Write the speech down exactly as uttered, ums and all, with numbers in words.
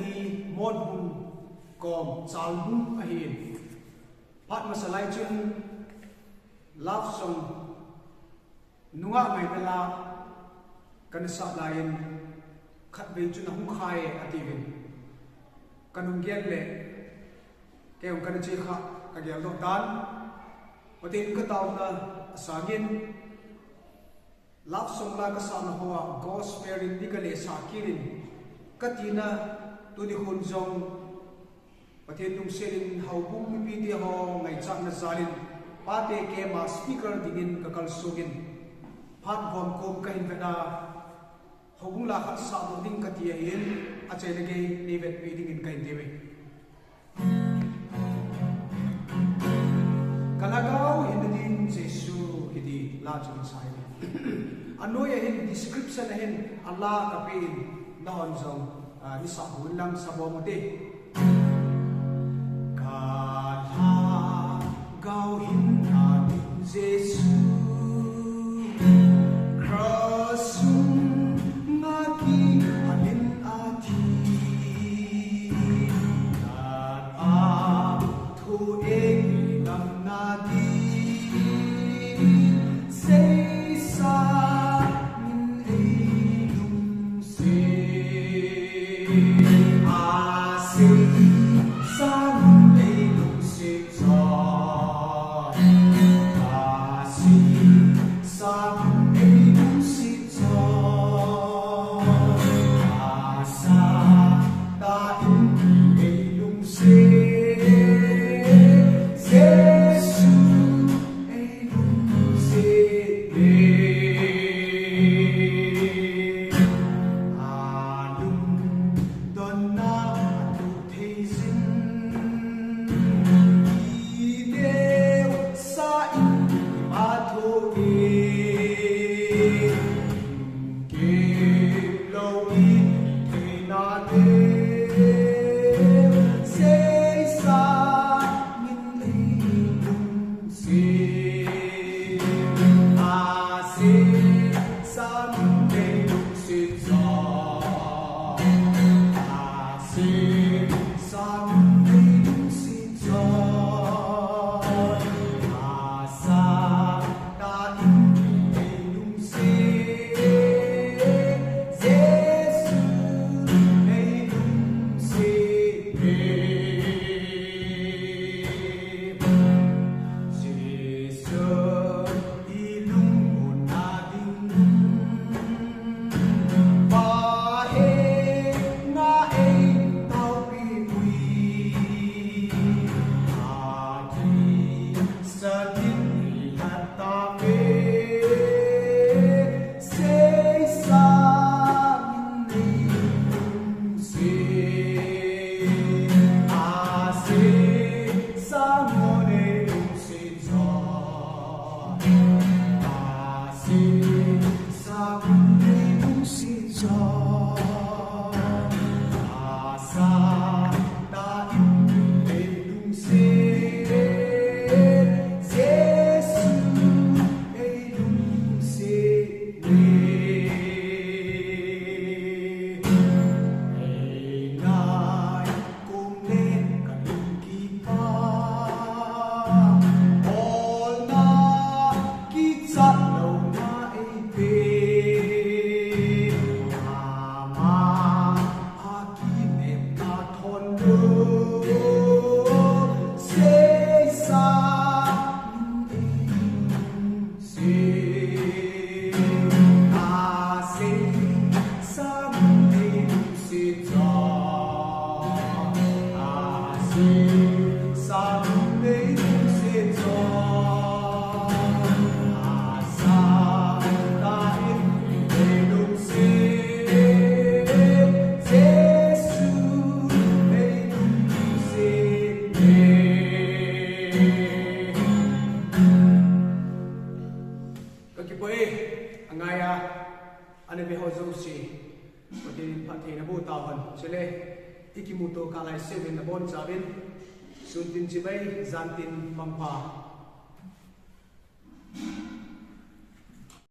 hi Motbung kom Chalbung ahin. Phat masa lai chun love song nungah ngaina la kana sah laiyin khatvei chun ahung khai atiuvin. Kanung gel le kei jong kana che kha kagel doh tan. Pathen kataona asangin love song la kasahna hoa gospel in ni kale sah kirin katina tuni hun jong Pathen lungsetin houbung mipite ho ngaichatna jalin pate kema speaker dingin kakalsongin phat gomkom kahin vena houbung la khat sahdoh ding kati ahin achaina gei neivetpi dingin kahin tiuve. Kalhagao hinna din Jesu kiti la chu isah in. Anoiya hin description ahin ala kapen nahon jong nisah hon lang sabom ute. Kalhagao hinna din Jesu cross sunga kihalin athi. Nat a thu eidamna din seisa min eilungset. Aseisa min eilungset. Theijin, i deusa in i ma tho e. Kei lou i theina deu, seisa min eilungset. Aseisa min eilungset. Jesu, i lungmonna ding Pa henga eitaopi uve. Akisa ding i hatah ve. Seisa min eilungset. Aseisa min eilungset. Kum le ka lungkit pa, olna kichat louna eipe. Ama a kinepna thon lou, seisa min ei Kakipah e, angaiya, ana ve ho jouse, Pathen in phatthei naboh tahen, chule, i kimuto kah laiseuva nabonchauvin, sun tin chibai, jan tin mangpha,